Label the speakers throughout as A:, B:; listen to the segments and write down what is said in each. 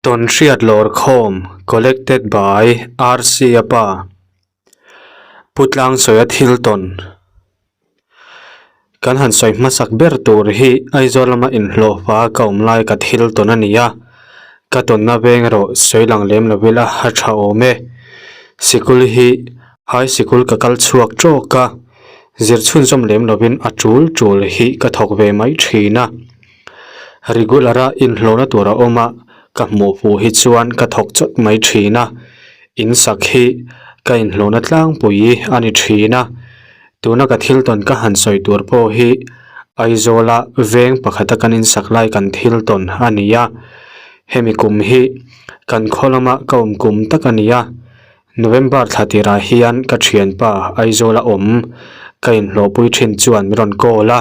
A: Tawnhriat Lawrkhawm Collected by RC a pa Pu Tlangsawi-a thil tawn Kan han sawi hmasak ber tur hi Aizawl lama inhlawhfa ka awm lai ka thil tawn a ni a, ka tawnna veng erawh sawi lang lem lo ila a tha awm e. Sikul hi High Sikul ka kal chhuak tawk a, zir chhunzawm lem lovin a tul tul hi ka thawk ve mai thin a. Regular a inhlawhna tur a awm a, ka hmuh fuh hi chuan ka thawk chawt mai thin a, in sak hi ka inhlawhna tlangpui a ni thin a. Tuna ka thil tawn ka han sawi tur pawh hi Aizawla veng pakhata kan insak lai kan thil tawn a ni a, hemi kum hi kan khaw lama ka awm kum tak a ni a, November thla tirah hian ka thianpa Aizawla awm ka inhlawhpui thin chuan min rawn call a.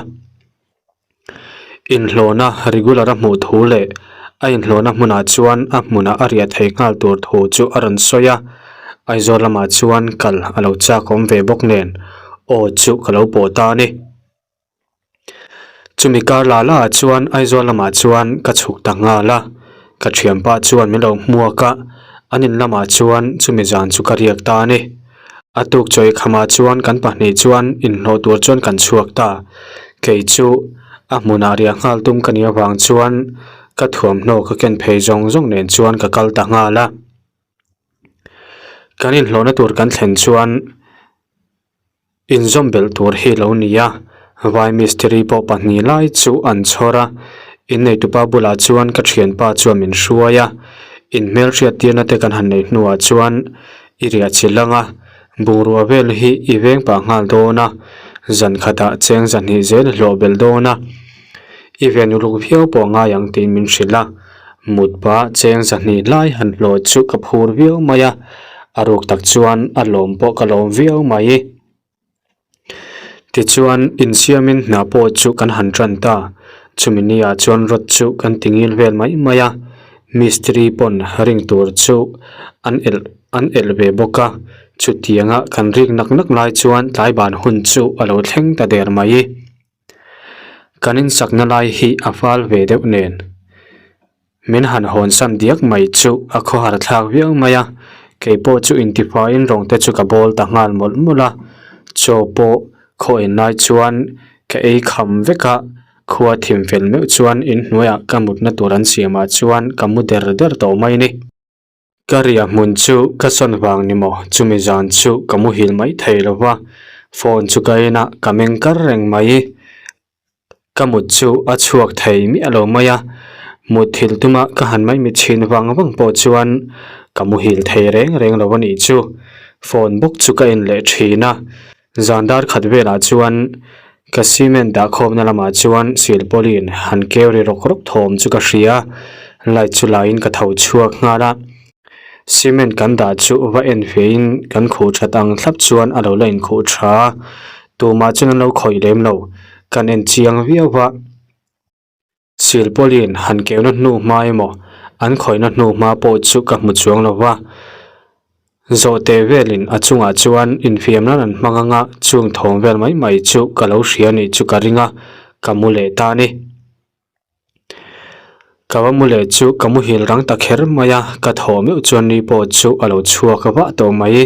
A: Inhlawhna regular a hmuh thu leh a inhlawhna hmunah chuan a hmunah a riah thei nghal tur thu chu a rawn sawi a, Aizawl lamah chuan kal a lo chak awm ve bawk nen aw chu ka lo pawh ta a ni. Chumi kar la la ah chuan Aizawl lamah chuan ka chhuk ta nghal a, ka thianpa chuan min lo hmuak a, an in lamah chuan chumi zan chu ka riak ta a ni. A tuk chawi khamah chuan kan pahnih chuan inhlawh tur chuan kan chhuak ta. Kei chu a hmunah riah nghal tum ka nih avang chuan ka thuamhnaw ka ken phei zawng zawng nen chuan ka kal ta nghal a. Kan inhlawhna tur kan thlen chuan inzawm belh tur hi lo ni a, vai mistiri pawh pahnih lai chu an chhawr a. Inneitupa bulah chuan ka thianpa chuan min hruai a, inhmelhriat tirna te kan han neih hnuah chuan I riah chi lang a, bungrua vel hi i veng pah nghal dawn a, zan khatah cheng zahnih zel i hlawh belh dawn a, i ven uluk viau pawh ngai ang tiin min hrilh a, mut pah cheng zahnih lai han hlawh chu ka phur viau mai a, a ruk tak chuan a lawm pawh ka lawm viau mai. Tichuan, insiamin hna pawh chu kan han tan ta. Chumi niah chuan rod chu kan ti ngil vel mai mai a, mistiri pawn ring tur chu an elh an elh ve bawk a. Chutianga kan rik nak nak lai chuan tlai ban hun chu a lo thleng ta der mai. Kan insakna lai hi a fal ve deuh nen. Min han hawn san diak mai chu a khawhar thlak viau mai a, kei pawh chu intifaiin rawng te chu ka bawl ta nghal mawlh mawlh a, chaw pawh khaw en lai chuan ka ei kham vek a, khua thim fel meuh chuan inhnuaiah ka mutna tur an siamah chuan ka mu der der tawh mai ni. Ka riah hmun chu ka sawn vang ni maw chumi zan chu ka muhil mai thei lo va, phone chu ka en a ka meng kar reng mai. Ka mut chu a chhuak thei miah lo mai a, mut thil tuma ka han mai mit chhin vang vang pawh chuan ka muhil thei reng reng lo a nih chu. Phone bawk chu ka en leh thin a, zan dar khat velah chuan ka cement dah khawmna lamah chuan silpawlin han keu ri rawk rawk thawm chu ka hria, light chu laiin ka tho chhuak nghal a. Cement kan dah chu va en fein kan khuh that ang thlap chuan a lo la inkhuh tha a, tumah chuan an lo khawih lem lo, kan en chiang viau va. Silpawlin han keuhna hnu hma emaw an khawihna hnu hma pawh chu ka hmu chuang lo va, zawhte velin a chungah chuan infiam nan an hmang anga chung thawm vel mai mai chu ka lo hria nih chu ka ring a, ka mu leh ta a ni. Ka va mu leh chu ka muhil rang ta kher mai a, ka thaw meuh chuan ni pawh chu a lo chhuak vah tawh mai.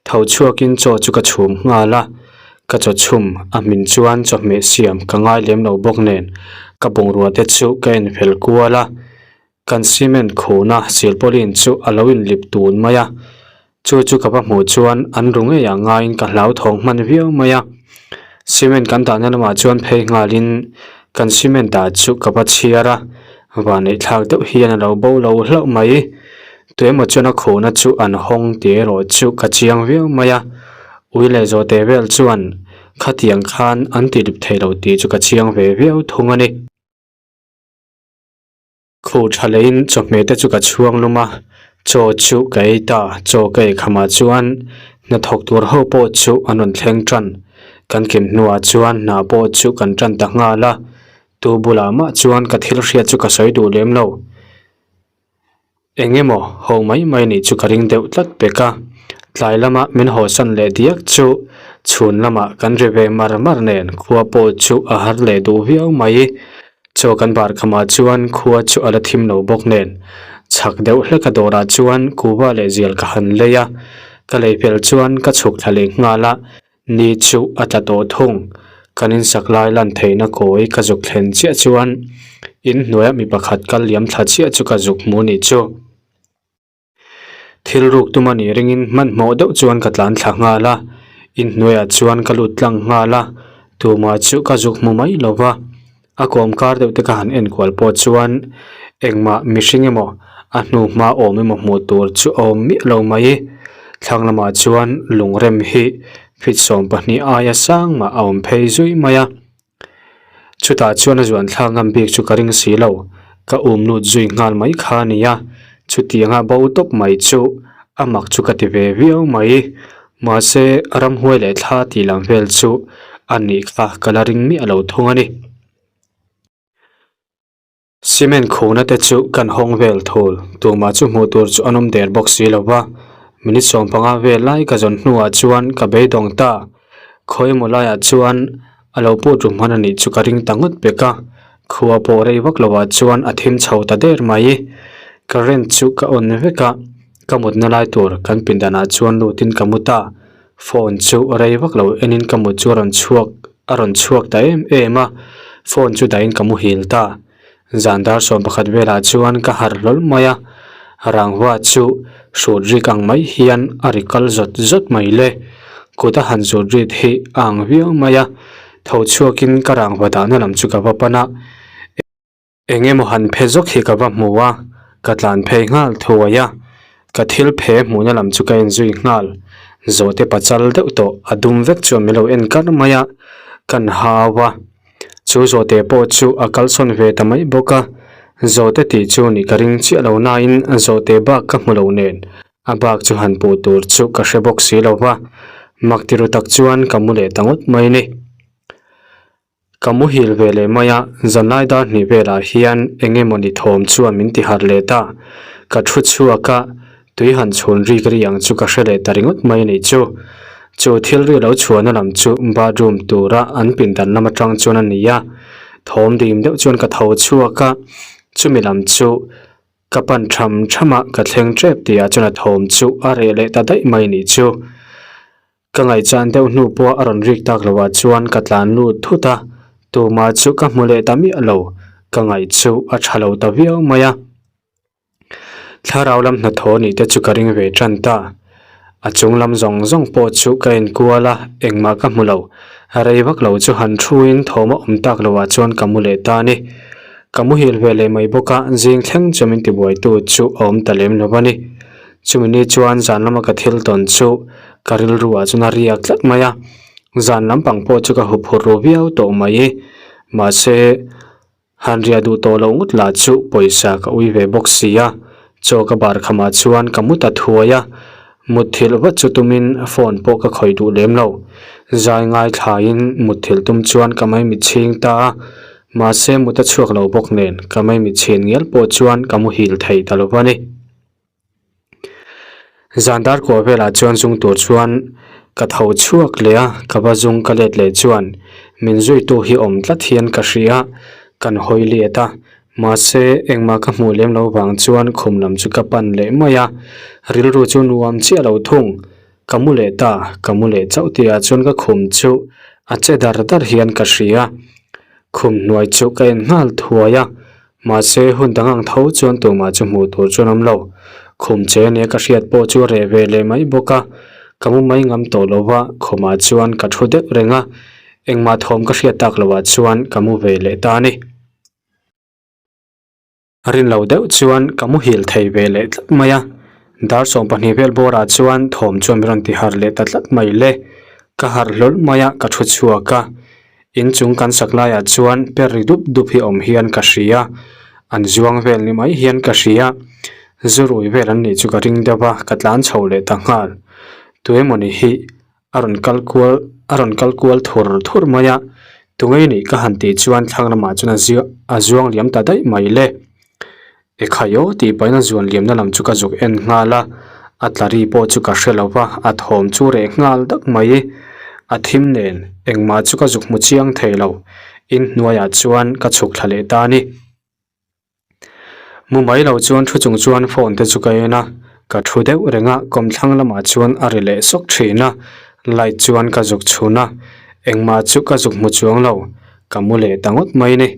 A: Tho chhuakin chaw chu ka chhum nghal a, ka chaw chhum a hmin chuan chawhmeh siam ka ngai lem lo bawk nen ka bungrua te chu ka en fel kual a, kan cement khuhna silpawlin chu a lo inlip tun mai a, Chu chu ka va hmuh chuan an ru ngei ah ngaiin ka hlauthawng hman viau mai a. Cement kan dahna lamah chuan phei nghalin kan cement dah chu ka va chhiar a, vanneih thlak deuh hian a lo bo lo hlauh mai. Tuemaw chuan a khuhna chu an hawng tih erawh chu ka chiang viau mai a. Ui leh zawhte vel chuan khatiang khan an ti lip thei lo tih chu ka chiang ve viau thung a ni. Khuh tha leiin chawhmeh te chu ka chhuang lum a, chaw chu ka ei ta, chaw ka ei khamah chuan hnathawk tur ho pawh chu an rawn thleng tan, kan kim hnuah chuan hna pawh chu kan tan ta nghal a, tu bulah mah chuan ka thil hriat chu ka sawi duh lem lo. Eng emaw ho mai mai nih chu ka ring deuh tlat pek a, tlai lama min hawsan leh diak chu chhun lamah kan ri ve mar mar nen khua pawh chu a har leh duh viau mai. Chaw kan bar khamah chuan khua chu a la thim lo bawk nen. Chhak deuh hlek a dawrah chuan kuhva leh zial ka han lei a, ka lei fel chuan ka chhuk thla leh nghal a, ni chu a tla tawh thung. Kan insak lai lan theihna kawi ka zuk thlen chiah chuan inhnuaia mi pakhat kal liam thla chiah chu ka zuk hmu nih chu. Thil ruk tum a nih ringin hmanhmawh deuh chuan ka tlan thla nghal a, inhnuaiah chuan ka lut tlang nghal a, tumah chu ka zuk hmu mai lo va, a kawm kar deuh te ka han enkual pawh chuan engmah mihring emaw a hnu hma awm emaw hmuh tur chu a awm miah lo mai. Thlang lamah chuan lungrem hi feet 12 aia sang mah a awm phei zui mai a. Chutah chuan a zuan thlak ngam bik chu ka ring si lo, ka um lut zui nghal mai kha a ni a, chutianga bo tawp mai chu a mak chu ka ti ve viau mai. Mahse, ramhuai leh thla tih lam vel chu a nih kha ka la ring miah lo thung a ni. Cement khuhna te chu kan hawng vel thul, tumah chu hmuh tur chu an awm der bawk si lo va, minute 15 vel lai ka zawn hnuah chuan ka beidawng ta, khawi emaw laiah chuan a lo put ru hman a nih chu ka ring ta ngawt pek a, khua pawh rei vak lovah chuan a thim chho ta der mai, current chu ka on vek a, ka mutna lai tur kan pindanah chuan lutin ka mu ta, phone chu rei vak lo enin ka mut chu a rawn chhuak a rawn chhuak ta em em a, phone chu dahin ka muhil ta. Zan dar 11 velah chuan ka harh hlawl mai a, rangva chu hrut rik ang mai hian a ri kal zawt zawt mai le. Kut a han zut rit hi a ang viau mai a, tho chhuakin ka rangva dahna lam chu ka va pan a. Eng emaw han phe zawk hi ka va hmu a, ka tlan phei nghal thuai a, ka thil phe hmuhna lam chu ka en zui nghal. Zawhte pachal deuh tawh a dum vek chuan min lo en kar mai a, kan hau a. Chu zawhte pawh chu a kalsawn ve ta mai bawk a, zawhte tih chu nih ka ring chiah lo nain zawhte bak ka hmu lo nen a bak chu han puh tur chu ka hre bawk si lo va, mak ti ru tak chuan ka mu leh ta ngawt mai ni. Ka muhil ve leh mai a, zanlai dar hnih velah hian eng emaw ni thawm chuan min ti harh leh ta. Ka thu chhuak a, tui han chhun rik ri ang chu ka hre leh ta ringawt mai a nih chu. Chu thil ri lo chhuahna lam chu bathroom tura an pindan lam atang chuan a ni a. Thawm dim deuh chuan ka tho chhuak a, chumi lam chu ka pan tham tham a, ka thleng tep tihah chuan a thawm chu a reh leh ta daih mai a nih chu. Ka ngaihchan deuh hnu pawh a rawn rik tak loh ah chuan ka tlan lut thut a, tumah chu ka hmu leh ta miah lo, ka ngaih chu a tha lo ta viau mai a. Thlarau lam hnathawh nih te chu ka ring ve tan ta. A chung lam zawng zawng pawh chu ka en kual a, engmah ka hmu lo. Rei vak lo chu han thuin thawm a awm tak loh ah chuan ka mu leh ta a ni. Ka muhil ve leh mai bawk a, zing thleng chu min tibuaitu chu a awm ta lem lo a ni. Chumi ni chuan zan lama ka thil tawn chu ka rilru ah chuan a riak tlat mai a, zan lampang pawh chu ka huphurh ru viau tawh mai. Mahse, han riah duh tawh loh ngawt lah chu pawisa ka ui ve bawk si a, chaw ka bar khamah chuan ka mu ta thuai a, mutthilh vat chu tumin phone pawh ka khawih duh lem lo. Zai ngaithlaiin mutthilh tum chuan ka maimit chhing ta a, mahse mut a chhuak lo bawk nen ka maimit chhin ngial pawh chuan ka muhil thei ta lo va ni. Zan dar kuah velah chuan zung tur chuan ka tho chhuak leh a, ka va zung ka let leh chuan min zuitu hi awm tlat hian ka hria a, kan hawi let a, mahse engmah ka hmuh lem lo vang chuan khum lam chu ka pan leh mai a, rilru chu nuam chiah lo thung, ka mu leh ta, ka mu leh chauh tihah chuan ka khum chu a che dar dar hian ka hria, khum hnuai chu ka en nghal thuai a. Mahse, hun dang ang tho chuan tumah chu hmuh tur chuan awm lo. Khum che nia ka hriat pawh chu reh ve leh mai bawk a, ka mu mai ngam tawh lo va, khumah chuan ka thu deuh reng a, engmah thawm ka hriat tak loah chuan ka mu ve leh ta a ni. Rin lo deuh chuan ka muhil thei ve leh tlat mai a, dar 12 vel bawrah chuan thawm chuan min rawn ti harh leh ta tlat mai le. Ka harh hlawl mai a, ka thu chhuak a. Inchung kan sak laiah chuan per ri dup dup hi awm hian ka hria, an zuang vel ni mai hian ka hria. Zu rui vel an nih chu ka ring deuh a, ka tlan chho leh ta nghal. Tuemawni hi a rawn kal kual a rawn kal kual thur thur mai a, tungei nih ka han tih chuan thlang lamah chuan a zia a zuang liam ta daih mai le. Ekhai aw tih pahin a zuan liamna lam chu ka zuk en nghal a, a tla ri pawh chu ka hre lo va, a thawm chu reh nghal dak mai. A thim nen engmah chu ka zuk hmu chiang thei lo, inhnuaiah chuan ka chhuk thla leh ta a ni. Mu mai lo chuan thu chung chuan phone te chu ka en a, ka thu deuh reng a, kawmthlang lamah chuan a ri leh sawk thin a, light chuan ka zuk chhun a, engmah chu ka zuk hmu chuang lo, ka mu leh ta ngawt mai ni.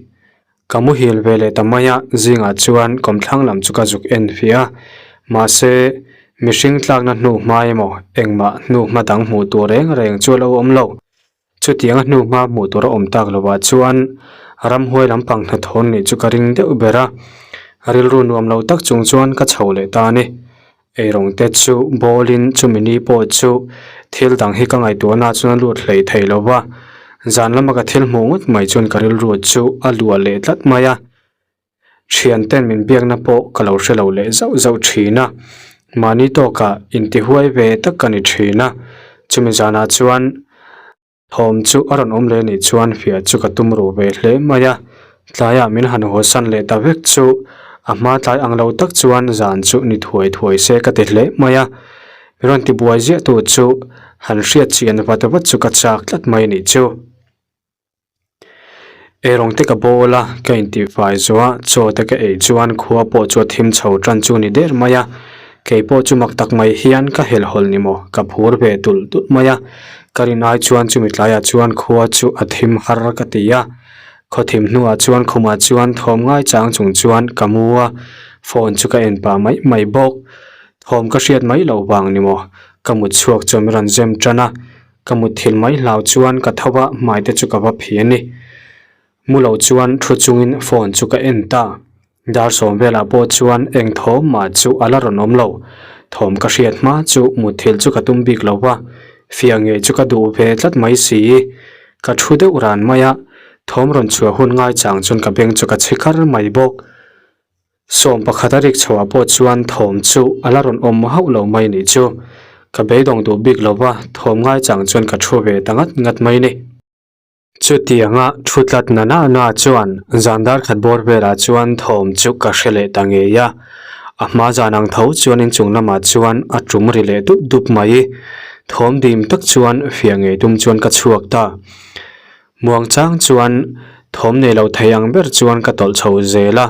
A: Ka muhil ve leh ta mai a, zingah chuan kawmthlang lam chu ka zuk en fiah a, mahse mihring tlakna hnu hma emaw engmah hnu hma dang hmuh tur reng reng chu a lo awm lo. Chutianga hnu hma hmuh tur a awm tak lovah chuan ramhuai lampang hnathawh nih chu ka ring deuh ber a, rilru nuam lo tak chung chuan ka chho leh ta a ni. Eirawng te chu bawlin chumi ni pawh chu thil dang hi ka ngaihtuahna chuan a lut hlei thei lo va, zan lama ka thil hmuh ngawt mai chuan ka rilru chu a luah leh tlat mai a, thianten min biakna pawh ka lo hre lo leh zauh zauh thin a, mahni tawkah intihuai ve tak ka ni thin a, chumi zanah chuan. Thawm chu a rawn awm leh anih chuan fiah chu ka tum ruh ve hle mai a, tlaiah min han hawsan leh ta vek chu a hma tlai ang lo tak chuan zan chu ni thuai thuai se ka ti hle mai a, min rawn ti buai ziah tu chu han hriat chian vat vat chu ka chak tlat mai anih chu. Eirawng te ka bawl a, ka intihfai zawh a, chaw te ka ei chuan khua pawh chu a thim chho tan chu ni der mai a, kei pawh chu mak tak mai hian ka helhawlh ni maw, ka phur ve tulh tulh mai a, ka rin ai chuan chumi tlaiah chuan khua chu a thim har ka ti a, khaw thim hnuah chuan khumah chuan thawm ngai chang chung chuan ka mu a, phone chu ka en pah mai mai bawk, thawm ka hriat mai loh vang ni maw, ka mut chhuak chuan min rawn zem tan a. Ka mutthil mai hlau chuan ka tho a, hmai te chu ka va phi a ni. Mu lo chuan thu chungin phone chu ka en ta. Dar sawm velah pawh chuan eng thawm mah chu a la rawn awm lo. Thawm ka hriat hma chu mutthil chu ka tum bik lo va, fiah ngei chu ka duh ve tlat mai si. Ka thu deuh ran mai a, thawm rawn chhuah hun ngaichang chuan ka beng chu ka chhi kar mai bawk. Sawm pakhat a rik chhoah pawh chuan thawm chu a la rawn awm hauh lo mai nih chu. Ka beidawng duh bik lo va, thawm ngai chang chuan ka thu ve ta ngat ngat mai ni. Chutianga thu tlat na na na chuan zan dar khat bawr velah chuan thawm chu ka hre leh ta ngei a. A hma zan ang tho chuan inchung lamah chuan a tum ri leh dup dup mai. Thawm dim tak chuan fiah ngei tum chuan ka chhuak ta. Muang chang chuan thawm nei lo thei ang ber chuan ka tawlh chho zel a,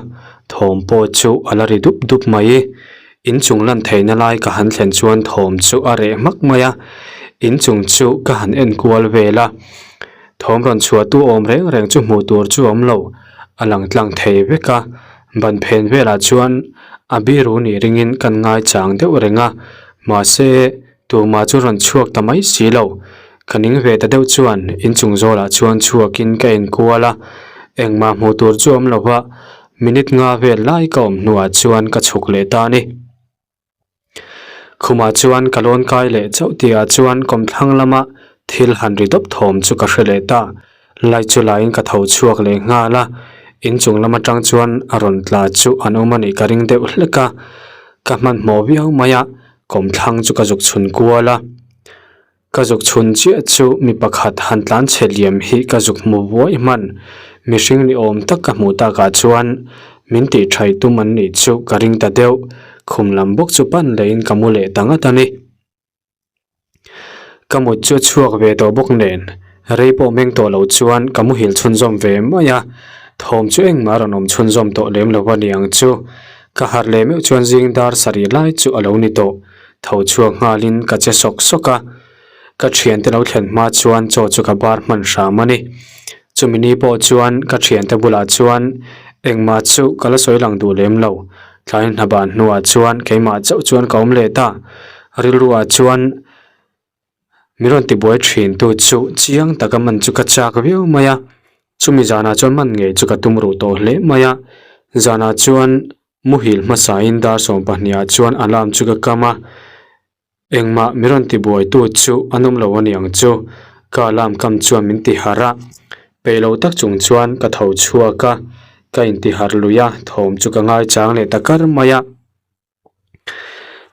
A: thawm pawh chu a la ri dup dup mai. Inchung lan theihna lai ka han thlen chuan thawm chu a reh hmak mai a, inchung chu ka han en kual vel a. Thawm rawn chhuah tu awm reng reng chu hmuh tur chu a awm lo, a lang tlang thei vek a. Ban phen velah chuan a biru nih ringin kan ngaichang deuh reng a, mahse Tumah chu rawn chhuak ta mai si lo. Ka ning ve ta deuh chuan inchung zawlah chuan chhuakin ka enkual a, engmah hmuh tur chu awm lo va, minute nga vel lai ka awm hnuah chuan ka chhuk leh ta a ni. Khumah chuan ka lawn kai leh chauh tihah chuan kawmthlang lama thil han ri dawp thawm chu ka hre leh ta. Light chu laiin ka tho chhuak leh nghal a, inchung lam atang chuan a rawn tla chu an awm a nih ka ring deuh hlek a, ka hmanhmawh viau mai a. Kawmthlang chu ka zuk chhun kual a, ka zuk chhun chiah chu mi pakhat han tlan chhe liam hi ka zuk hmu buai hman. Mihring ni awm tak ka hmuh takah chuan min tih thai tum an nih chu ka ring ta deuh, khum lam bawk chu pan lehin ka mu leh ta ngat a ni. Ka mut chu a chhuak ve tawh bawk nen, rei pawh meng tawh lo chuan ka muhil chhunzawm ve mai a, thawm chu engmah a rawn awm chhunzawm tawh lem lo a ni ang chu. Ka harh leh meuh chuan zing dar sarih lai chu a lo ni tawh, tho chhuak nghalin ka che sawk sawk a, ka thiante lo thlen hma chuan chaw chu ka bar hman hram a ni. Chumi ni pawh chuan ka thiante bulah chuan engmah chu ka la sawi lang duh lem lo, tlai hna ban hnuah chuan keimah chauh chuan ka awm leh ta, rilruah chuan Min rawn tibuai thin tu chu chiang taka man chu ka chak viau mai a, chumi zanah chuan man ngei chu ka tum ruh tawh hle mai a, zanah chuan muhil hmasain dar 12 ah chuan alarm chu ka kam a, engmah min rawn tibuai tu chu an awm lo a niang chu, ka alarm kam chuan min ti harh a, peih lo tak chung chuan ka tho chhuak a, ka inti harh lui a, thawm chu ka ngaichang leh ta kar mai a.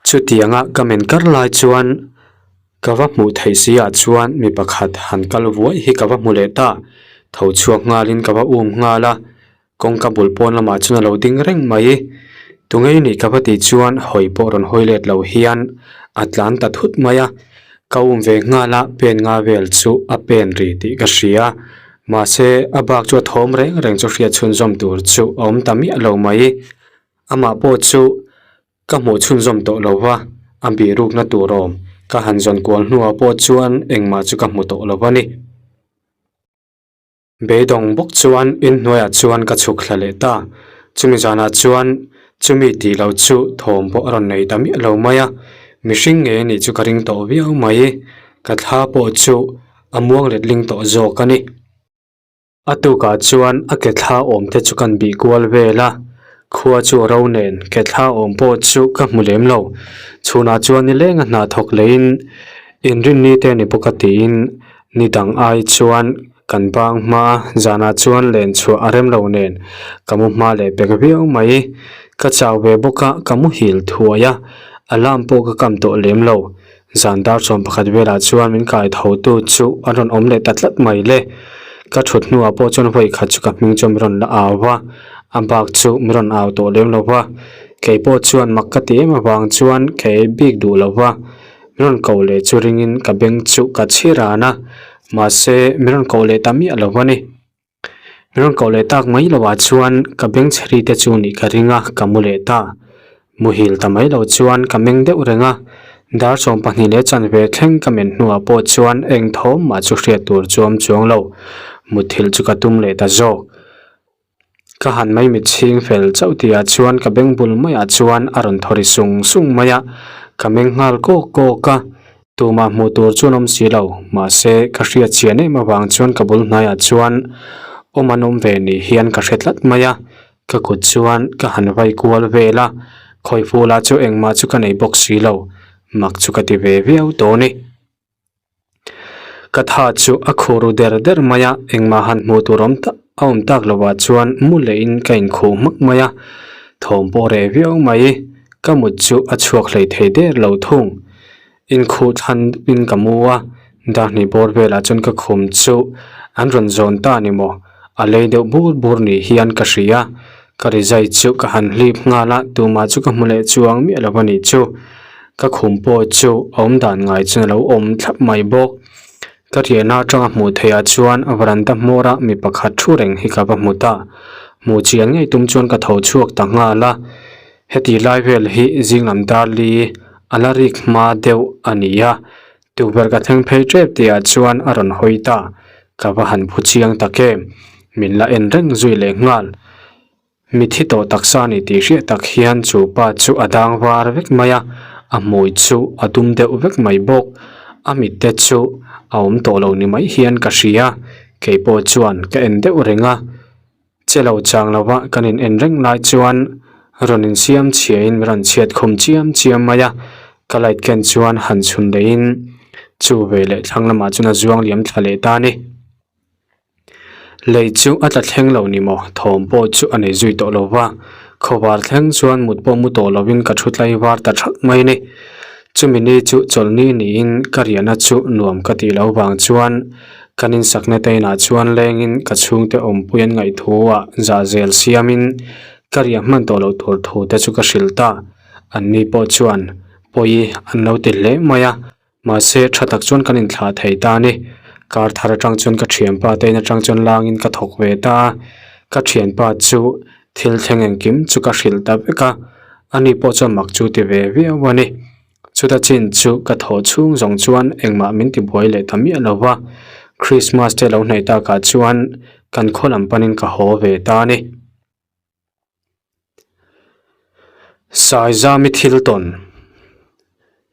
A: Chutianga ka men kar lai chuan ka va hmuh theih si ah chuan mi pakhat han kal vuai hi ka va hmu leh ta. Tho chhuak nghalin ka va um nghal a, kawngka bul pawn lamah chuan a lo ding reng mai. Tungei nih ka va tih chuan hawi pawh rawn hawi let lo hian a tlan ta thut mai a. Ka um ve nghal a, pen nga vel chu a pen ri tih ka hria. Mahse a bak chu a thawm reng reng chu hriat chhunzawm tur chu a awm ta miah lo mai. Amah pawh chu ka hmuh chhunzawm tawh lo va, a bihrukna tur awm ka han zawn kual hnuah pawh chuan engmah chu ka hmu tawh lo a ni. Beidawng bawk chuan inhnuaiah chuan ka chhuk thla leh ta. Chumi zanah chuan chumi tih loh chu thawm pawh a rawn nei ta miah lo mai a, mihring nge anih chu ka ring tawh viau mai. Ka thla pawh chu a muang letling tawh zawk a ni. A tukah chuan a ke thla awm te chu kan bih kual vel a, khua chu a ro nen ke thla awm pawh chu ka hmu lem lo. Chhunah chuan nileng a hna thawk leiin inrinni te ni bawk a tiin ni dang ai chuan kan bang hma a, zanah chuan len chhuah a rem lo nen ka mu hma leh pek viau mai. Ka chau ve bawk a, ka muhil thuai a, alarm pawh ka kam tawh lem lo. Zan dar chuan pakhat velah chuan min kai tho tu chu an rawn awm leh ta tlat mai le. Ka thut hnuah pawh chuan vawi khat chu ka hming chuan min rawn la au va, a bak chu min rawn au tawh lem lo va. Kei pawh chuan mak ka ti em avang chuan ka ei bik duh lo va, min rawn koh leh chu ringin ka beng chu ka chhi ran a, mahse min rawn koh leh ta miah lo a ni. Min rawn koh leh tak mai lo ah chuan ka beng chhe ri te chu nih ka ring a, ka mu leh ta. Muhil ta mai lo chuan ka meng deuh reng a, dar 12 leh chanve thleng ka men hnuah pawh chuan eng thawm mah chu hriat tur chu awm chuang lo, muthilh chu ka tum leh ta zawk. Ka han mai mit chhing fel chauh tihah chuan ka beng bul maiah chuan a rawn thaw ri sung sung mai a, ka meng nghal kawk kawk a. Tumah hmuh tur chuan awm si lo, mahse ka hriat chian em avang chuan ka bul hnaiah chuan awm an awm ve ni hian ka hre tlat mai a, ka kut chuan ka han vai kual vel a, khawi fula chu engmah chu ka nei bawk si lo, mak chu ka ti ve viau tawh a ni. Ka tha chu a khuh ru der der mai a, engmah han hmuh tur awm tak a awm tak lovah chuan mu lehin ka inkhuh hmak mai a, thawm pawh reh viau mai, ka mut chu a chhuak hlei thei der lo thung. Inkhuh thlan in ka mu a, darhnih bawr velah chuan ka khum chu an rawn zawn ta ni maw? A lei deuh bur bur ni hian ka hria. Ka rizai chu ka han hlip nghal a, tumah chu ka hmu leh chuang miah lo a nih chu. Ka khum pawh chu a awm dan ngai chuan a lo awm thlap mai bawk. Ka riahna atanga hmuh theihah chuan veranda hmawra mi pakhat thu reng hi ka va hmu ta. Hmuh chian ngei tum chuan ka tho chhuak ta nghal a. Heti lai vel hi zinglam dar li a la rik hma deuh a ni a, tukverh ka thleng phei tep tihah chuan a rawn hawi ta, ka va han phu chiang tak em, min la en reng zui leh nghal. Mithi tawh taksa ni tih hriat tak hian chu pa chu a dang var vek mai a, a hmui chu a dum deuh vek mai bawk, a mit te chu a awm tawh lo ni mai hian ka hria, keipawh chuan ka en deuh reng a. Che lo chang lova kan in en reng lai chuan rawn insiam chhiain min rawn chhiat khum chiam chiam mai a, ka light ken chuan han chhun leihin chu ve leh thlang lamah chuan a zuang liam thla leh ta a ni. Lei chu a tla thleng lo ni maw? Thawm pawh chu a nei zui tawh lo va, khawvar thleng chuan mut pawh mu tawh lovin ka thu tlai var ta thak mai a ni. Chumi ni chu chawlhni niin ka riahna chu nuam ka tih loh vang chuan Kan insakna te inah chuan lengin ka chhungte awmpui an ngaih thu ah zah zel siamin ka riah hman tawh loh tur thu te chu ka hrilh ta. Anni pawh chuan pawi an lo ti hle mai a, mahse tha tak chuan kan inthlah thei ta a ni. Kar thar atang chuan ka thianpa te in atang chuan langin ka thawk ve ta a, ka thianpa chu thil thleng engkim chu ka hrilh ta vek a, ani pawh chuan mak chu ti ve viau a ni. Chuta chin chu ka thaw chhung zawng chuan engmah min ti buai leh ta miah lo va, Christmas te lo hnaih takah chuan kan khaw lam panin ka haw ve ta a ni. Saizami thil tawn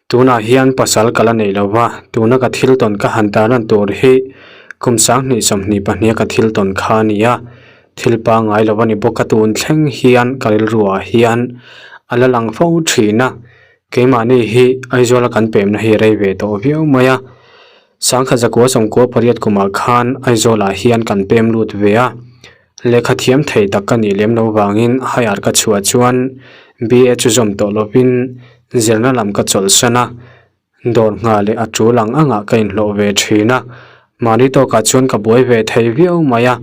A: Tunah hian pasal ka la nei lo va, tuna ka thil tawn ka han tarlan tur hi kum 2022 a ka thil tawn kha a ni a, thil pangngai lo a ni bawk a tun thleng hian ka rilruah hian a la lang fo thin a. Keimahni hi Aizawla kan pemna hi rei ve tawh viau mai a, Sangkhat zakua sawmkua pariat kumah khan Aizawlah hian kan pem lut ve a, lehkha thiam thei tak ka nih lem lo vangin higher ka chhuah chuan BA chu zawm tawh lovin zirna lam ka chawlhsan a, dawr nghah leh a tul ang angah ka inhlawh ve thin a, mahni tawkah chuan ka buai ve thei viau mai a,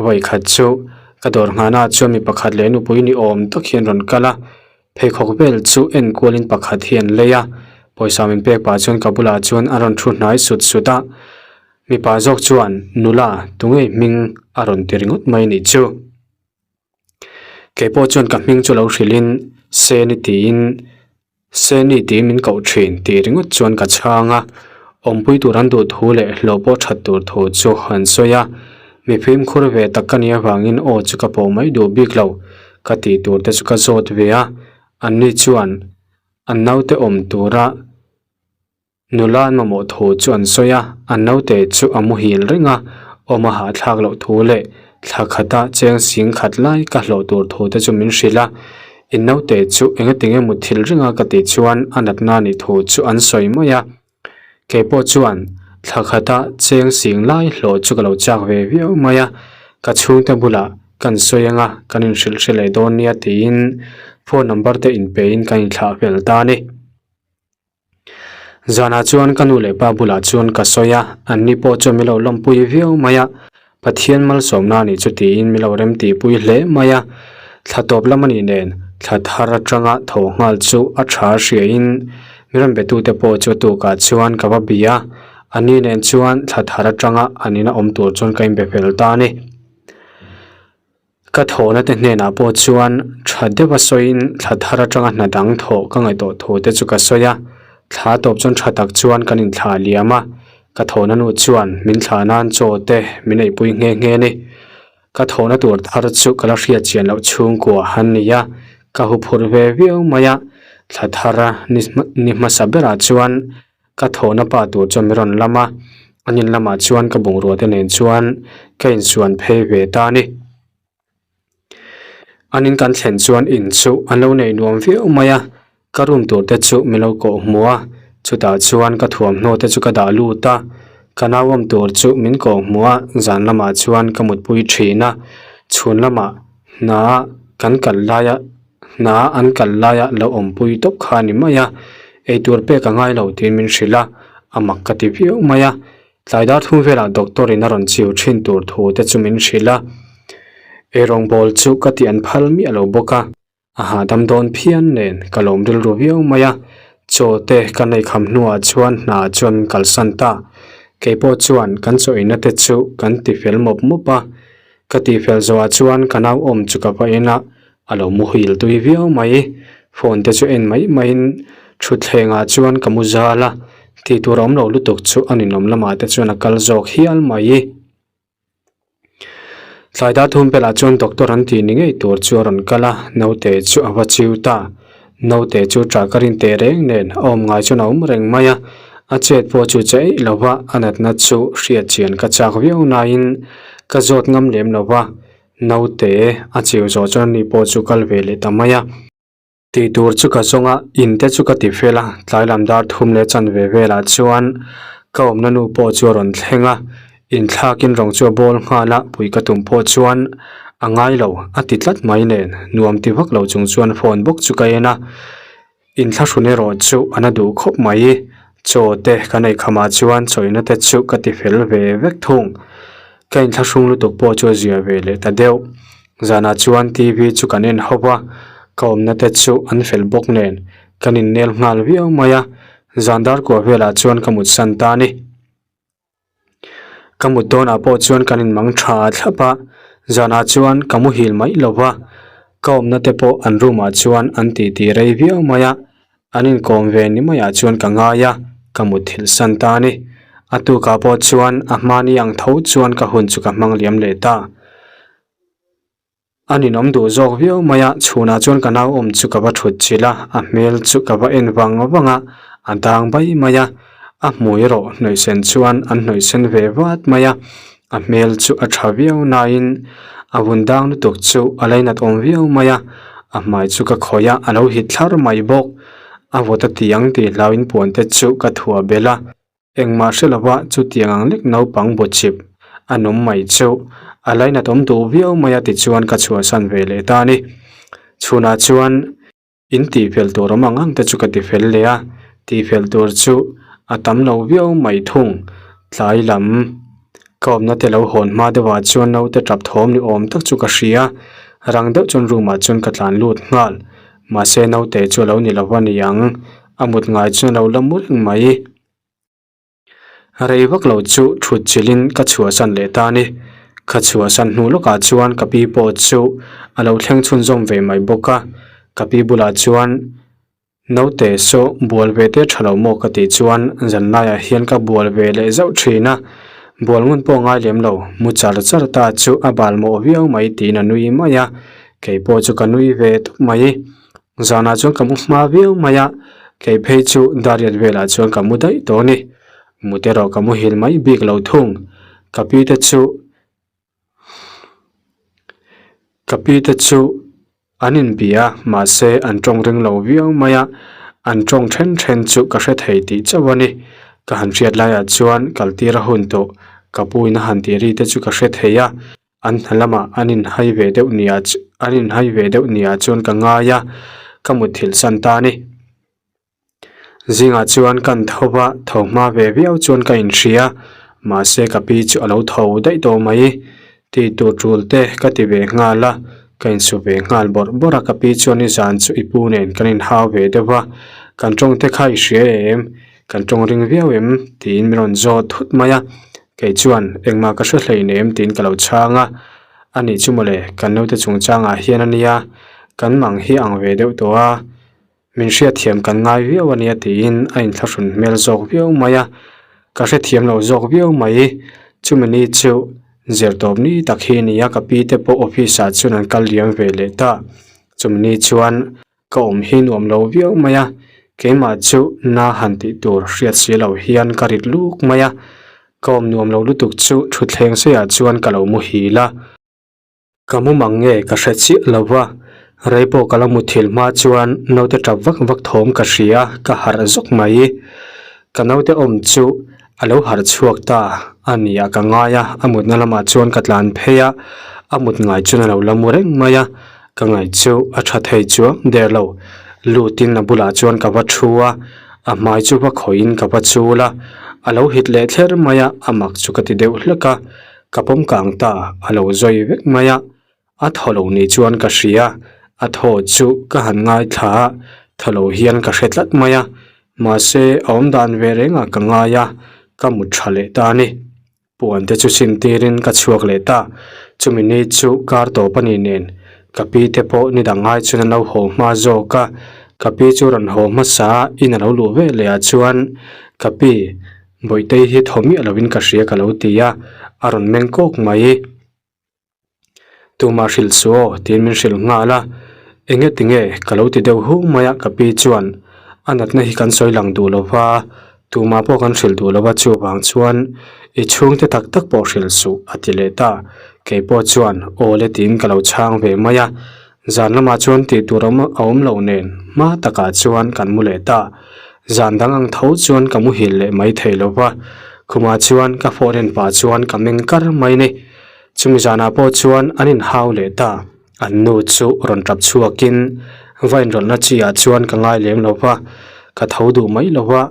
A: vawikhat chu ka dawr nghahnaah chuan mi pakhat leh nupui ni awm tak hian rawn kal a. Pheikhawk vel chu en kualin pakhat hi an lei a, pawisa min pek pah chuan ka bulah chuan a rawn thu hnai sut sut a, mipa zawk chuan nula tungei hming a rawn ti ringawt mai nih chu. Keipawh chuan ka hming chu lo hrilhin Seni tiin Seni tiin min koh thin tih ringawt chuan ka chhang a, awmpui tur an duh thu leh hlawh pawh that tur thu chu an sawi a, mi fimkhur ve tak ka nih avangin aw chu ka pawh mai duh bik lo ka tih tur te chu ka zawt ve a, anni chuan an naute awm tura Nula an mamawh thu chu an sawi a, an naute chu a muhil reng a, awm a hahthlak loh thu leh thla khata cheng sing khat lai ka hlawh tur thu te chu min hrilh a, in naute chu engati nge muthilh reng a ka tih chuan a natna nih thu chu an sawi mai a, keipawh chuan thla khata cheng sing lai hlawh chu ka lo chak ve viau mai a, ka chhungte bulah kan sawi anga kan inhrilh hre leh dawn nia tiin phone number te inpein kan inthlah fel ta a ni. Zanah chuan ka nu leh pa bulah chuan ka sawi a, anni pawh chuan min lo lawmpui viau mai a, Pathian malsawmna a nih chu tiin min lo remtihpui hle mai a, thla tawp lam a nih nen thla thar atanga tho nghal chu a tha hriain mi rawn betute pawh chu tukah chuan ka va bia a, anni nen chuan thla thar atanga an ina awm tur chuan ka inbe fel ta a ni. Ka thawhna te hnenah pawh chuan tha deuha sawiin thla thar atanga hna dang thawh ka ngaihtuah thu te chu ka sawi a, thla tawp chuan tha tak chuan kan inthlah liam a, ka thawhna nu chuan min thlah nan chaw te min eipui nghe nghe a ni. Ka thawhna tur thar chu ka la hriat chian loh chhungkua an ni a, ka huphurh ve viau mai a, thla thar ni hmasa berah chuan Ka thawhna pa tur chuan min rawn lam a, an in lamah chuan ka bungrua te nen chuan ka insuan phei ve ta a ni. An in kan thlen chuan in chu an lo nei nuam viau mai a, ka room tur te chu min lo kawh hmu a, chutah chuan ka thuamhnaw te chu ka dah lut a, ka nauawm tur chu min kawh hmu a, zan lamah chuan ka mutpui thin a, chhun lamah hna kan kal laia. Hna an kal laia lo awmpui tawp kha a ni mai a, eitur pek a ngai lo tiin min hrilh a, a mak ka ti viau mai a. Tlai dar thum velah doctor in a rawn chiu thin tur thu te chu min hrilh a, eirawngbawl chu ka tih an phal miah lo bawk a, a hahdam dawn phian nen ka lawm rilru viau mai a, chaw te ka nei kham hnuah chuan hna chuan min kalsan ta. Keipawh chuan kan chaw inna te chu kan ti fel mawp mawp a, ka tih fel zawhah chuan ka nau awm chu ka va en a, A lo muhil tui viau mai. Phone te chu en mai maiin thutthlengah chuan ka mu zal a, tih tur a awm lo lutuk chu a ninawm lamah te chuan a kal zawk hial mai. Tlai dar thum pelah chuan doctor an tih ni ngei tur chu a rawn kal a, naute chu a va chiu ta. Naute chu ṭah ka rin teh reng nen a awm ngai chuan a awm reng mai a, a chet pawh chu che eih lo va, a natna chu hriat chian ka chak viau naiin ka zawt ngam lem lo va. Naute a chiu zawh chuan ani pawh chu kal ve leh ta mai a. Tih tur chu ka zawng a, in te chu ka ti fel a, tlai lam dar thum leh chan ve velah chuan ka awmna nu pawh chu a rawn thleng a, inthlakin rawng chu a bawl nghal a, pui ka tum pawh chuan a ngai lo a ti tlat mai nen nuam ti vak lo chung chuan phone bawk chu ka en a. Inthlahrun erawh chu a na duh khawp mai. Chaw te kan ei khamah chuan chawina te chu ka ti fel ve vek thung. Ka inthlahrung lutuk pawh chu a zia ve leh ta deuh. Zanah chuan TV chu kan en hauh a, ka awmna te chu an fel bawk nen kan innel nghal viau mai a, zan dar kuah velah chuan ka mutsan ta a ni. Ka mut dawnah pawh chuan kan inmang tha thlap a, zanah chuan ka muhil mai lo va, ka awmna te pawh an room ah chuan an titi rei viau mai a, an inkawm ve ni maiah chuan ka ngai a, ka mutthilh san ta a ni. A tukah pawh chuan a hmani ang tho chuan ka hun chu ka hmang liam leh ta. A ninawm duh zawk viau mai a, chhunah chuan ka nau awm chu ka va thut chilh a, a hmel chu ka va en vang vang a, a dang bai mai a, a hmui erawh hnawih sen chuan an hnawih sen ve vat mai a, a hmel chu a tha viau nain a vun dang lutuk chu a lainat awm viau mai a, a hmai chu ka khawih a, a lo hit thlar mai bawk, a vawt a ti ang tih hlauin puan te chu ka thuah belh a. Engmah hre lova chutiang ang lek naupang bawchip a nawm mai chu a lainat awm duh viau mai a tichuan ka chhuahsan ve leh ta a ni. Chhunah chuan in tihfel tur awm ang ang te chu ka tifel leh a, tihfel tur chu a tam lo viau mai thung. Tlai lam ka awmna te lo hawn hma deuhah chuan naute tap thawm ni awm tak chu ka hria, rang deuh chuan room ah chuan ka tlan lut nghal. Mahse naute chu a lo ni lo a ni ang, a mut ngai chuan a lo la mu reng mai. Rei vak lo chu thut chilhin ka chhuahsan leh ta a ni. Ka chhuahsan hnu lawkah chuan ka pi pawh chu a lo thleng chhunzawm ve mai bawk a, ka pi bulah chuan Naute saw bual ve te tha lo maw ka tih chuan zan laiah hian ka bual ve leh zauh thin a, bual ngun pawh ngai lem lo, mu char char ta chu a bal mawh viau mai tiin a nui mai a, kei pawh chu ka nui ve tawp mai. Zanah chuan ka mu hma viau mai a, kei phei chu dariat velah chuan ka mu daih tawh a ni. Mut erawh ka muhil mai bik lo thung, ka pi te chu ka pi te chu an inbia a mahse an tawng ring lo viau mai a, an tawng then then chu ka hre thei tih chauh a ni. Ka han hriat laiah chuan kal tir a hun tawh, ka pu in a han tih ri te chu ka hre thei a, an hna lamah an inhai ve deuh nia an inhai ve deuh nia chuan ka ngai a, ka mutthilh san ta a ni. Zingah chuan kan tho va, tho hma ve viau chuan ka inhria, mahse ka pi chu a lo tho daih tawh mai. Tih tur tul te ka ti ve nghal a, ka insu ve nghal bawrh bawrh a, ka pi chuan nizan chu i pu nen kan inhau ve deuh va, kan tawng te kha i hria em? Kan tawng ring viau em? tiin min rawn zawt thut mai a, kei chuan engmah ka hre hleinem tiin ka lo chhang a, anih chu mawle kan naute chungchangah hian a nia, kan mang hi ang ve deuh tawh a. Min hriatthiam kan ngai viau a nia tiin a inthlahrun hmel zawk viau mai a, ka hrethiam lo zawk viau mai. Chumi ni chu zirtawp ni tak hi a ni a, ka pi te pawh office ah chuan an kal liam ve leh ta. Chumi ni chuan ka awm hi nuam lo viau mai a, keimah chu na han tih tur hriat si lo hian ka rit luk mai a, ka awm nuam lo lutuk chu thutthleng seiah chuan ka lo muhil a. Ka mu mang nge ka hre chiah lo va, rei pawh ka la muthilh hma chuan naute tap vak vak thawm ka hria ka harh zawk mai. Ka naute awm chu a lo harh chhuak ta a ni a ka ngai a, a mutna lamah chuan ka tlan phei a, a mut ngai chuan a lo la mu reng mai a, ka ngaih chu a tha thei chuang der lo. Lutin a bulah chuan ka va thu a, a hmai chu va khawihin ka va chul a, a lo hit leh thler mai a, a mak chu ka ti deuh hlek a. Ka pawm kang ta, a lo zawi vek mai a, a thaw lo ni chuan ka hria, a thaw chu ka han ngaithla a, thaw lo hian ka hre tlat mai a, mahse a awm dan ve rengah ka ngai a, ka mut tha leh ta a ni. Puan te chu sin tirin ka chhuak leh ta, chumi ni chu kar tawp a ni nen, ka pi te pawh ni dang ngai chuan an lo haw hma zawk a, ka pi chu rawn haw hmasa a, in a lo luh ve leh ah chuan ka pi, Bawihtei hi thaw miah lovin ka hria ka lo ti a, a rawn meng kawk mai. Tumah hrilh suh aw tiin min hrilh nghal a, enge tinge ka lo ti deuh hu mai a ka pi chuan a natna hi kan sawi lang duh lo va, tumah pawh kan hrilh duh lo va chuvang chuan i chhungte tak tak pawh hrilh suh a ti leh ta, kei pawh chuan aw le tiin ka lo chhang ve mai a, Zan lamah chuan tih tur awm a awm loh nen hma takah chuan kan mu leh ta. Zan dang ang tho chuan ka muhil leh mai thei lo va, khumah chuan ka phone en pah chuan ka meng kar mai ni. Chumi zanah pawh chuan an inhau leh ta. An nu chu rawn tap chhuakin va inrawlhna chi ah chuan ka ngai lem lo va, ka tho duh mai lo va.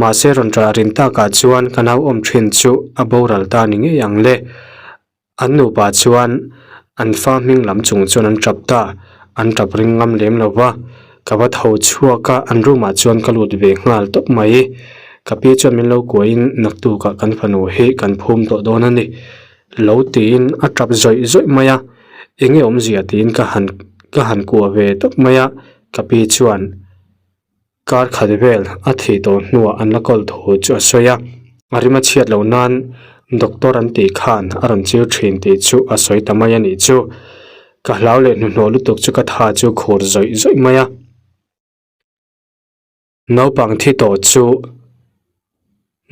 A: Mahse rawn ṭah rin takah chuan ka nau awm ṭhin chu a boral ta ni ngei ang le. An nupa chuan an fa hming lam chung chuan an tap ta, an tap ring ngam lem lo va, ka va tho chhuak a, an room ah chuan ka lut ve nghal tawp mai. Ka pi chuan min lo kuahin naktukah kan fanu hi kan phum tawh dawn a ni lo tiin a tap zawih zawih mai a, enge awmzia tiin ka han ka han kuah ve tawp mai a, ka pi chuan. Kar khat vel a thih tawh hnuah an la kawl thu chu a sawi a, a rim a chhiat loh nan doctor an tih khan a rawn chir thin tih chu a sawi ta mai a nih chu. Ka hlau leh hnuhnawh lutuk chu ka tha chu khur zawih zawih mai a. Naupang thi tawh chu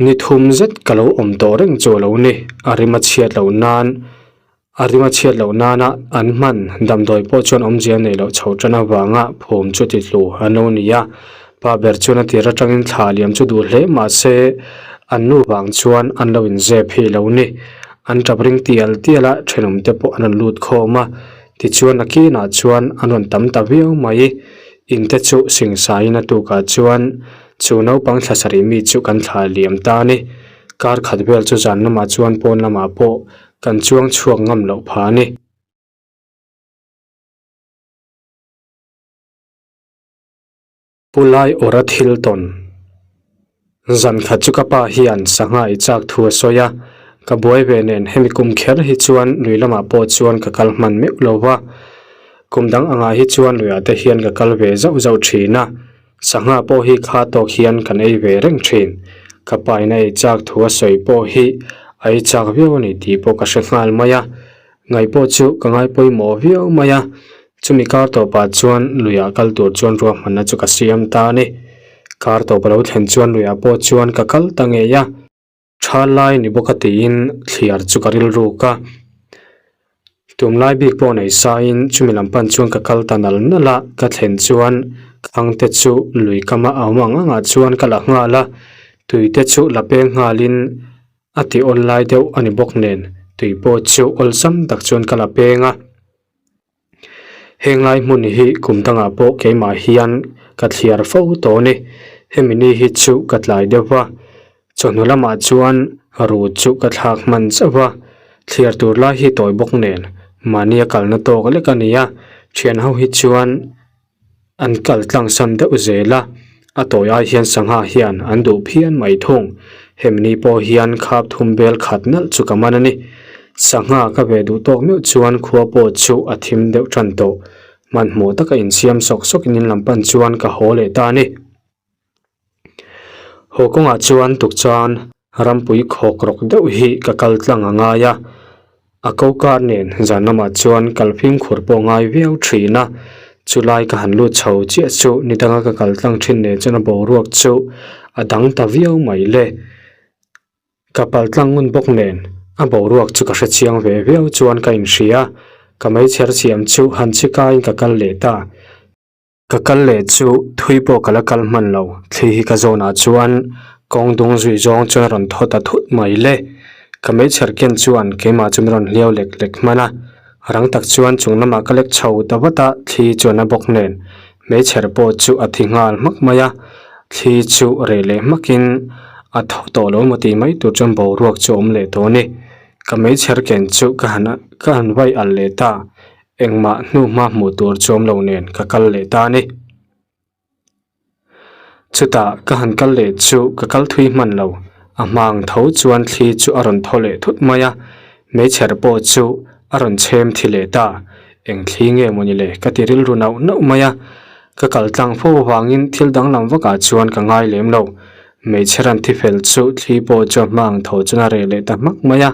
A: Ni thum zet ka lo awm tawh reng chu a lo ni. A rim a chhiat loh nan, a rim a chhiat loh nana an hman damdawi pawh chuan awmzia nei loh chho tan avanga phum chu ti hlu an lo ni a. Pa ber chuan a tir atangin thla liam chu duh hle mah se an nu vang chuan an lo inzep hi lo ni. An tap ring tial tial a, thenawm te pawh an rawn lut khawm a. Tichuan a kinah chuan an rawn tam ta viau mai. In te chu singsain a tukah chuan Chu naupang thla sarih mi chu kan thla liam ta a ni. Kar khat vel chu zan lamah chuan pawn lamah pawh kan chuang chhuak ngam loh pha a ni. Pu Lai awra thil tawn. Zan khat chu ka pa hian sangha i chak thu a sawi a. Ka buai ve nen hemi kum kher hi chuan lui lamah pawh chuan ka kal hman meuh lo va. Kum dang angah hi chuan luiah te hian ka kal ve zauh zauh thin a, sangha pawh hi kha tawk hian kan ei ve reng thin. Ka pa in a ei chak thu a sawi pawh hi a ei chak viau a ni tih pawh ka hre nghal mai a. Ngaih pawh chu ka ngai pawimawh viau mai a, chumi kar tawpah chuan luiah kal tur chuan ruahmanna chu ka siam ta a ni. Kar tawp a lo thlen chuan luiah pawh chuan ka kal ta ngei a. Tha lai ni bawk a tiin thliar chu ka rilruk a, tumlai bik pawh nei saiin chumi lam pan chuan ka kal ta nal nal a, ka thlen chuan khang te chu lui kama a awm ang angah chuan ka la nghal a, tui te chu la peng nghalin a ti awl lai deuh a ni bawk nen tui pawh chu awlsam tak chuan ka la peng a. Heng lai hmun hi kum dangah pawh keimah hian ka thliar fo tawh a ni. Hemi ni hi chu ka tlai deuh va, chawhnu lamah chuan ru chu ka thlak hman chauh a, thliar tur lai hi tawi bawk nen mahni a kalna tawk lek a ni a, thian ho hi chuan An kal tlang sam deuh zel a, a tawi ai hian sangha hian an duh phian mai thung. Hemi ni pawh hian khap thum bel khat nalh chu ka man a ni. Sangha ka ve duh tawk meuh chuan khua pawh chu a thim deuh tan tawh. Hmanhmawh taka insiam sawk sawkin in lam pan chuan ka haw leh ta a ni. Haw kawngah chuan tukchan rampui khawk rawk deuh hi ka kal tlang a ngai a, a ko kar nen zan lamah chuan kal fimkhur pawh ngai viau thin a, chulai ka han lut chho chiah chu ni danga ka kal tlang thin nen chuan a boruak chu a dang ta viau mai le. Ka pal tlang ngun bawk nen a boruak chu ka hre chiang ve viau chuan ka inhria, ka meichher siam chu han chikaiin ka kal leh ta. Ka kal leh chu thui pawh ka la kal hman lo, thli hi ka zawnah chuan kawng dung zui zawng chuan a rawn thaw ta thut mai le. Ka meichher ken chuan keimah chu min rawn hliau lek lek hman a, rang tak chuan chung lamah ka lek chho ta vat a, thli chuan a bawk nen meichher pawh chu a thi nghal hmak mai a, thli chu reh leh hmakin a thaw tawh lo emaw tih mai tur chuan boruak chu a awm leh tawh a ni. Ka meichher ken chu ka han ka han vai alh leh ta. Engmah hnu hma hmuh tur chu awm lo nen ka kal leh ta a ni. Chutah ka han kal leh chu ka kal thui hman lo, a hmang tho chuan thli chu a rawn thaw leh thut mai a, meichher pawh chu a rawn chhem thi leh ta. Eng thli nge mawni le ka ti rilru nauh nauh mai a, ka kal tlang fo avangin thil danglam vakah chuan ka ngai lem lo. Meichher an thi fel chu thli pawh chu a hmang tho chuan a reh leh ta hmak mai a,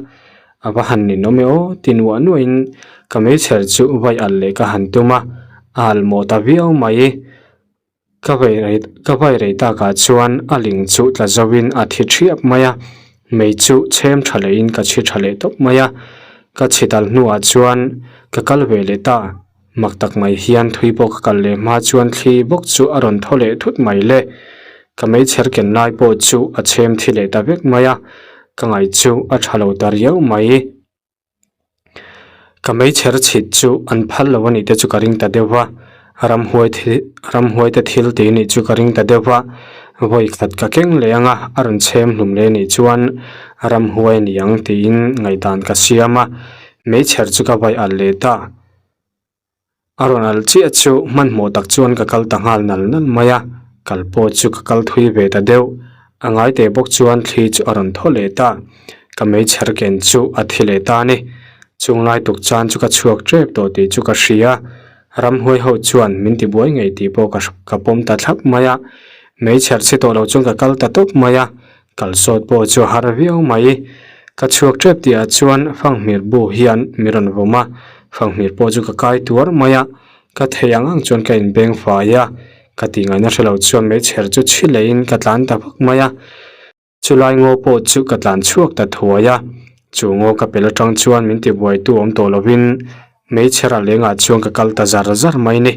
A: A va han ninawm e aw ti nuah nuahin ka meichher chu vai alh leh ka han tum a, a alh mawh ta viau mai. Ka vai rei ka vai rei takah chuan a ling chu tla zoin a thi thiap mai a, mei chu chhem tha lehin ka chhi tha leh tawp mai a, ka chhi dal hnuah chuan ka kal ve leh ta. Mak tak mai hian thui pawh ka kal leh hma chuan thli bawk chu a rawn thaw leh thut mai le. Ka meichher ken lai pawh chu a chhem thi leh ta vek mai a, ka ngaih chu a tha lo ta riau mai. Ka meichher chhit chu an phal lo a nih te chu ka ring ta deuh va, ramhuai thil ramhuai te thil tih nih chu ka ring ta deuh va, vawi khat ka keng leh ang a, a rawn chhem hlum leh nih chuan ramhuai a ni ang tiin ngaihdan ka siam a, meichher chu ka vai alh leh ta. A rawn alh chiah chu hmanhmawh tak chuan ka kal ta nghal nal nal mai a, kal pawh chu ka kal thui ve ta deuh. A ngai teh bawk chuan thli chu a rawn thaw leh ta, ka meichher ken chu a thi leh ta a ni. Chung lai tuk chan chu ka chhuak tep tawh tih chu ka hria, ramhuai ho chuan min ti buai ngei tih pawh ka ka pawm ta thlap mai a. Meichher chhe tawh lo chuan ka kal ta tawp mai a, Kal sawt pawh chu a har viau mai. Ka chhuak tep tih ah chuan fanghmir bu hian mi rawn vawm a, fanghmir pawh chu ka kai tuar mai a, ka thei ang ang chuan ka inbeng fai a, ka tih ngaihna hre lo chuan meichher chu chhi leiin ka tlan ta vak mai a. Chulai ngaw pawh chu ka tlan chhuak ta thuai a, chu ngaw ka pel atang chuan min tibuaitu awm tawh lovin meichher a lengah chuan ka kal ta zar zar mai ni.